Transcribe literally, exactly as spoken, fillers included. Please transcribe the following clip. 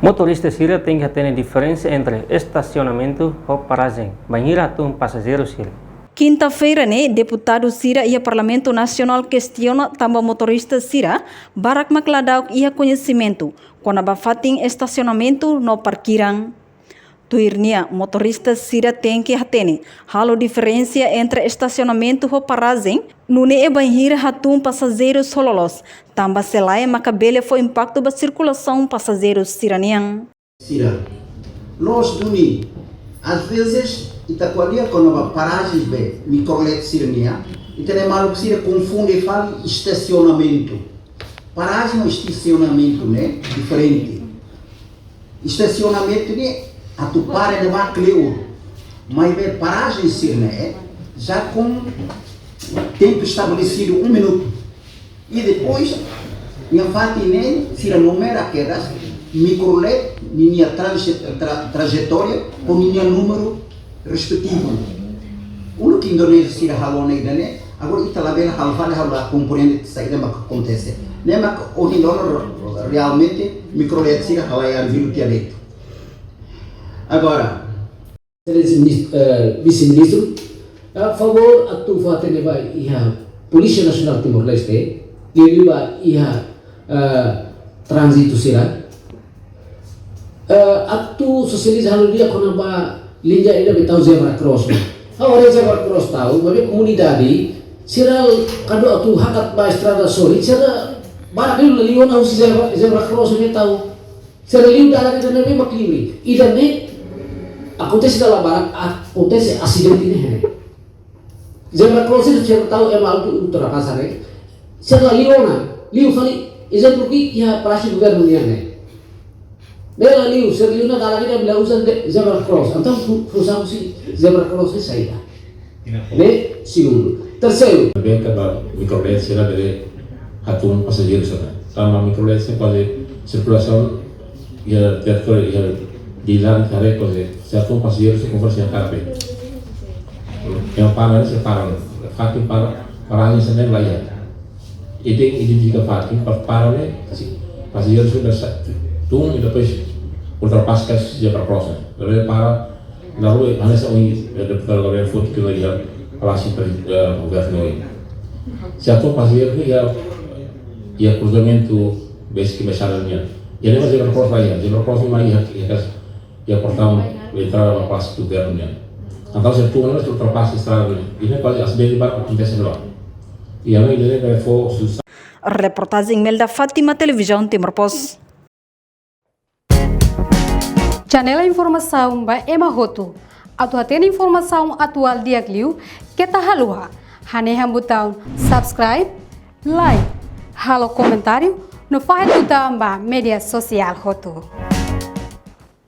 Motorista sira tenke hatene diferensa entre estasionamentu ho parajen, bainhira hatún pasajeiru sira. Kinta-feira ne'e, deputadu sira iha Parlamentu Nasionál kestiona tanba motorista sira barak mak ladauk iha koñesimentu kona-ba fatin estasionamentu no parkiran. Tuir nia, motorista sira tenke hatene halo diferensa entre estasionamentu ho parajen, nune'e bainhira hatún pasajeiru sira loloos, tanba se lae maka bele fó impaktu ba sirkulasaun pasajeiru sira-nian. Sira. Loos duni. Às vezes, ita ko'alia kona-ba parajen be, mikrolet sira-nian, ita-nia maluk sira konfunde fali estasionamentu. Parajen no estasionamentu ne'e diferente. Estasionamentu ne'e atu para iha ne'ebá kleur. Maibé parajen sira-ne'e, já com tempo estabelecido, um minuto. E depois, nia fatin ne'e, sira numera kedas, mikrolet, ninia traje-, tra-, trajetória, ho ninia númeru respetivu. Uluk Indonézia sira halo ona ida-ne'e, agora ita labele halo fali, halo la komprende saida mak akontese. Ne'e mak ohin loron realmente mikrolet sira halai an vilu tiha de'it. Agora, Exelénsia Minis-, eh, Vise-Ministru, eh, favór atu fó hatene ba iha Polísia Nasionál Timor-Leste, liuliu ba iha, eh, tránzitu sira. Eh, atu sosializa halo di'ak kona-ba linha ida be tau zebra cross. Agora zebra cross tau, maibé komunidade sira kuandu atu hakat ba estrada sorin, sira barak liu la liu ona husi zebra, zebra cross ne'e tau. Sira liu dalan ida ne'ebé mak livre. Ida-ne'e akontese dala barak, akontese asidente ne'e. Zebra cross ida sira tau ema atu ultrapasa ne'e. Sira la liu ona, liu fali, ezemplu ke iha Palásiu Governu nian ne'e. Ne'e la liu, sira liu ona dalan ida bila uza de-, zebra cross. Entaun fu-, funsaun husi zebra cross ne'e saida? Ne'e segundu. Terseiru. Bem, tanba mikrolet sira bele hatún pasajeiru sira. Tanba mikrolet sira kuaze sirkulasaun iha territóriu iha di lan kare kuaze sira hatún pasajeiru sira konforme sira kabe. Yang para ne'e sira para. Fatin para, parajen sira ne'e la iha. Ita identifika fatin para, para ne'e, si, pasajeiru sira sa-, tun, e depois ultrapasa ka sira para próxima. Bele para, na rua, hanesan ohin, eh, deputadu Gabriel foti ke iha Palásiu Pre-, eh, Governu ohin. Sira hatún pasajeiru iha, iha kruzamentu basic ke mensagem nian. Iha ne'e mak zebra cross la iha, zebra cross mak iha, iha kas, iha portaun entrada ba Palásiu Governu nian. Entaun sira tun ona ultrapasa estrada nian. Iha ne'e kuaze asidente barak akontese ne'ebá. Iha ne'e, iha ne'e fó susar. Reportajen Melda Fátima, Televizaun Timor Post. Janela informasaun ba ema hotu. Atu hatene informasaun atuál di'ak liu, keta haluha hanehan butaun subscribe, like, halo komentáriu, no fahe tutan ba média sosiál hotu.